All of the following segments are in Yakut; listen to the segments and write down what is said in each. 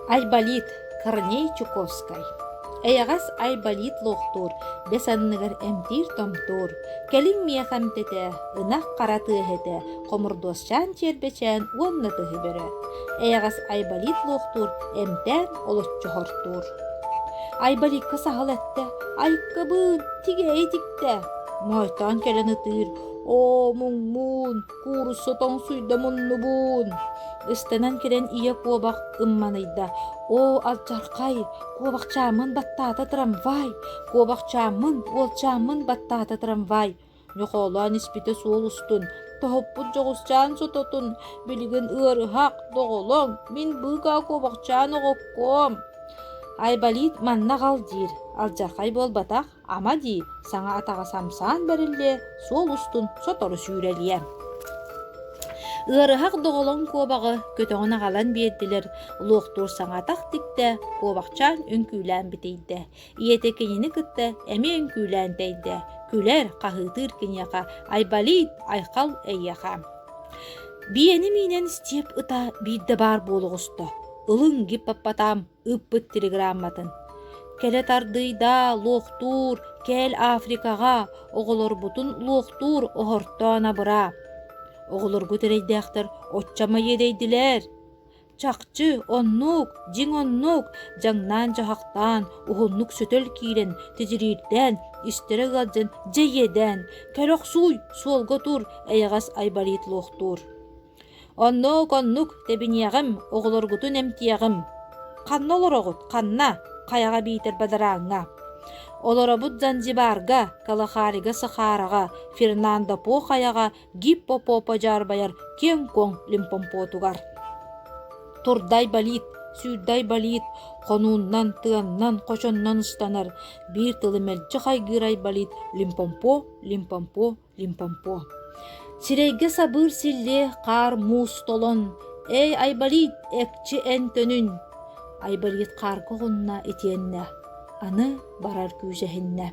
Айболит Корней Чуковскай Эйэҕэс Айболит луохтуур, бэс анныгар эмтиир-томтуур, кэлин миэхэ эмтэтэ, ынах хара тыаһа этэ, хомурдуосчаан чиэрбэчээн уонна тыһы бөрө. Эйэҕэс Айболит луохтуур, эмтээн олоччу хортуур. Айболикка саһыл эттэ, айкабыын, тигээйи тиктэ. Мойтоон кэлэн ытыыр, оо, муҥмуун, куурусса тоҥсуйда муннубуун. Ыстанан кэлэн ийэ куобах ымманыйда. Оо, алдьархай, куобахчааммын баттаата трамвай, куобахчааммын, уолчааммын баттаата трамвай. Ньохоолоон испитэ суол устун, тоһуппут дьоҕусчаан сототун, билигин ыарыһах, доҕолоҥ, мин быыкаа куобахчаан оҕокком. Айболит манна аҕал диир, алдьархай буолбатах, Ама дии, саҥа атаҕа самсаан бэриллиэ, суол устун сотору сүүрэлиэ. Ыарыһах доҕолоҥ куобаҕы көтөҕөн аҕалан биэрдилэр, луохтуур саҥа атах тиктэ, куобахчаан үҥкүүлээн битийдэ. Ийэтэ кинини кытта эмиэ үҥкүүлээн тэйдэ, күлэр, хаһыытыыр киниэхэ «Айболит, айхал эйиэхэ!» Биэни миинэн Степ ыта биирдэ баар буола оҕуста. Ылыҥ гиппопотам ыыппыт телеграмматын. Кэлэ тардыйда, луохтуур, кэл Африкаҕа, оҕолорбутун луохтуур оһортоон абыраа. Оҕолоргут эрэйдээхтэр оччомо иэдэйдилэр. Чахчы, оннук, дьиҥ оннук, дьаҥнаан-дьаһахтаан, уһуннук сөтөл киирэн, титириирдээн, истэрэ ыалдьан дьэ иэдээн, кэл охсууй, суолга тур, эйэҕэс Айболит луохтуур. Оннук-оннук, тэбиниэҕим, оҕолоргутун эмтиэҕим. Ханна олороҕут, ханна? Хайаҕа биитэр бадарааҥҥа. Олоробут Занзибарга, Калахарига Сахараҕа, Фернандо По хайаҕа Гиппо-Попо дьаарбайар киэҥ-куоҥ Лимпомпотугар. Турдай болит, сүүрдай болит, хонууннан, тыаннан, хочоннон ыстанар, биир тылы мэлдьи хайгыыр Айболит Лимпомпо, Лимпомпо, Лимпомпо. Сирэйгэ сабыыр силлиэ хаар муус толон, эй, Айболит, экчи эн төнүн! Айболит хаарга оҕунна итиэннэ, аны барар күүс эһиннэ.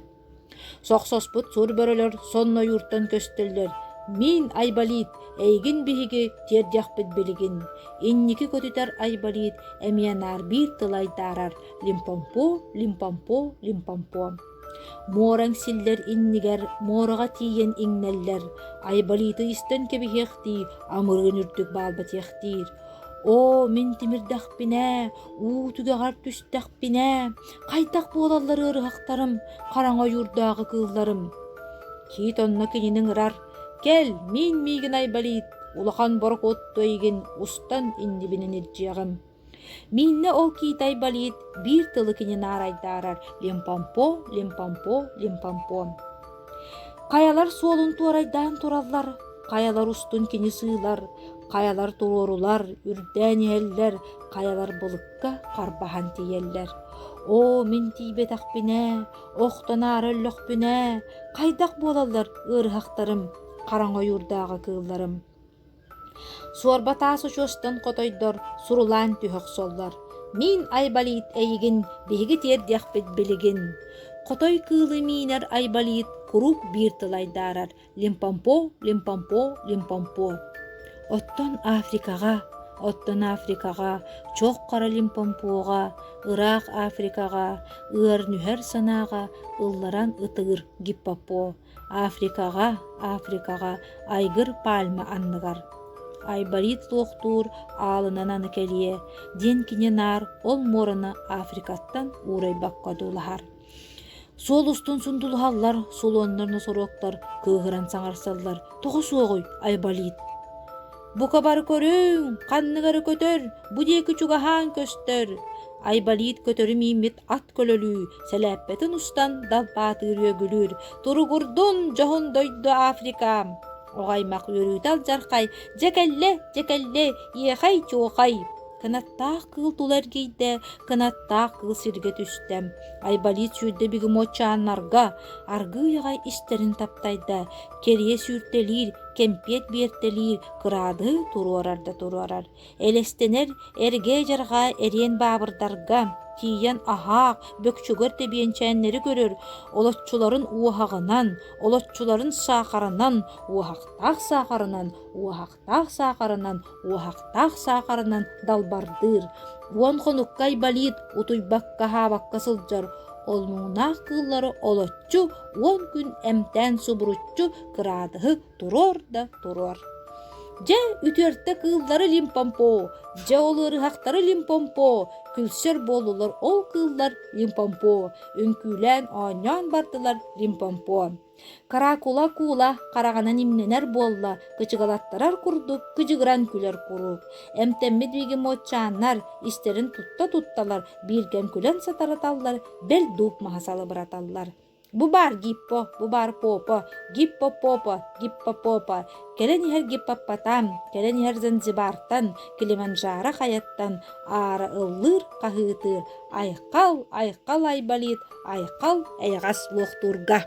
Сохсоспут сур бөрөлөр сонно ойууртан көстөллөр. Мин, Айболит, эйигин биһиги тиэрдиэхпит билигин. Инники көтүтэр Айболит эмиэ наар биир тыл айдаарар Лимпомпо, Лимпомпо, Лимпомпо. Муораҥ силлэр иннигэр муораҕа тиийэн иҥнэллэр, Айболиты истэн кэбиһиэхтии, амырыын үрдүк баалбатиэхтиир. Оо, мин тимирдэхпинэ, уу түгэҕэр түстэхпинэ, хайдах буолаллар ыарыһахтарым, хараҥа ойуурдааҕы кыылларым? Киит онно кинини ыҥырар, «Кэл, мин миигин Айболит, улахан борокуотту эйигин устан иннибинэн илдьиэҕим» Мииннэ ол киит Айболит биир тылы кини наарайдаарар Лимпомпо, Лимпомпо, Лимпомпо. Хайалар суолун туорайдаан тураллар, хайалар устун кини сыылар, хайалар туруорулар, үрдээн иһэллэр, хайалар былыкка харбаһан тиийэллэр. Оо, мин тиийбэтэхпинэ, охтон аара өллөхпүнэ, хайдах буолаллар ыарыһахтарым, хараҥа ойуурдааҕы кыылларым. Суорба таас очуостан хотойдор сурулаан түһэ охсоллор: «Мин Айболит эйигин биһиги тиэрдиэхпит билигин». Хотой кыылы миинэр Айболит куруук биир тыл айдаарар: «Лимпомпо, Лимпомпо, Лимпомпо». Оттон Африкаҕа, оттон Африкаҕа, чох хара Лимпомпоҕа, ыраах Африкаҕа, ыар нүһэр санааҕа ылларан ытыыр Гиппопо. Африкаҕа, Африкаҕа айгыр пальма анныгар Айболит луохтуур аалынан аны кэлиэ диэн кини наар ол муораны Африкаттан уурайбакка одуулаһар. Суол устун сундулуһаллар, сулуоннар носоруоктар кыыһыран саҥарсаллар: «Тоҕо суоҕуй, Айболит?» «Бука бары көрүҥ, ханнык эрэ көтөр, бу диэки чугаһаан көстөр!» Айболит көтөрү мииммит ат көлөлүү, сэлээппэтин устан далбаатыыр үөгүлүүр, «Туругурдун, дьоһун дойду Африка!» Оҕо аймах үөрүүтэ алдьархай, «Дьэ кэллэ, дьэ кэллэ, иэхэй-чуохай!» Кынаттаах кыыл тула эргийдэ, кынаттаах кыыл сиргэ түстэ. Айболит сүүрдэ бегемотчааннарга, аргыый аҕай истэрин таптайда, кэрийэ сүүртэлиир, кэмпиэт биэртэлиир, кыраадыһы туруорар да туруорар. Элэстэнэр эргэ дьарҕаа эриэн баабырдарга. Тиийэн аһаах, бөкчөгөр тэбиэнчээннэри көрөр, олоччуларын уоһаҕынан, олоччуларын саахарынан, уоһахтаах саахарынан, уоһахтаах саахарынан, уоһахтаах саахарынан далбардыыр. Уон хонукка айбалиит утуйбакка-аһаабакка сылдьар, ол муҥнаах кыыллары олоччу 10 күн эмтээн субуруччу кыраадыһы туруор да туруор. Дьэ, үтүөртэ кыыллары Лимпомпо, дьэ ол ыарыһахтары Лимпомпо, күлсэр буоллулар ол кыыллар Лимпомпо, үҥкүүлээн оонньоон бардылар Лимпомпо. Каракула куула хараҕынан имнэнэр буолла, кычыгалаттарар курдук кыдьыгыран күлэр куруук. Эмтэммит бегемотчааннар истэрин тутта-тутталар, бииргэм күлэн сатараталлар, бэл дууп маһа салыбыраталлар. Бу баар Гиппо, бу баар Попо, Гиппо-Попо, Гиппо-Попо, кэлэн иһэр Гиппопотам, кэлэн иһэр Занзибартан, Килиманджаро хайаттан аара ыллыыр, хаһыытыыр, айхал, айхал Айболит, айхал эйэҕэс луохтуурга.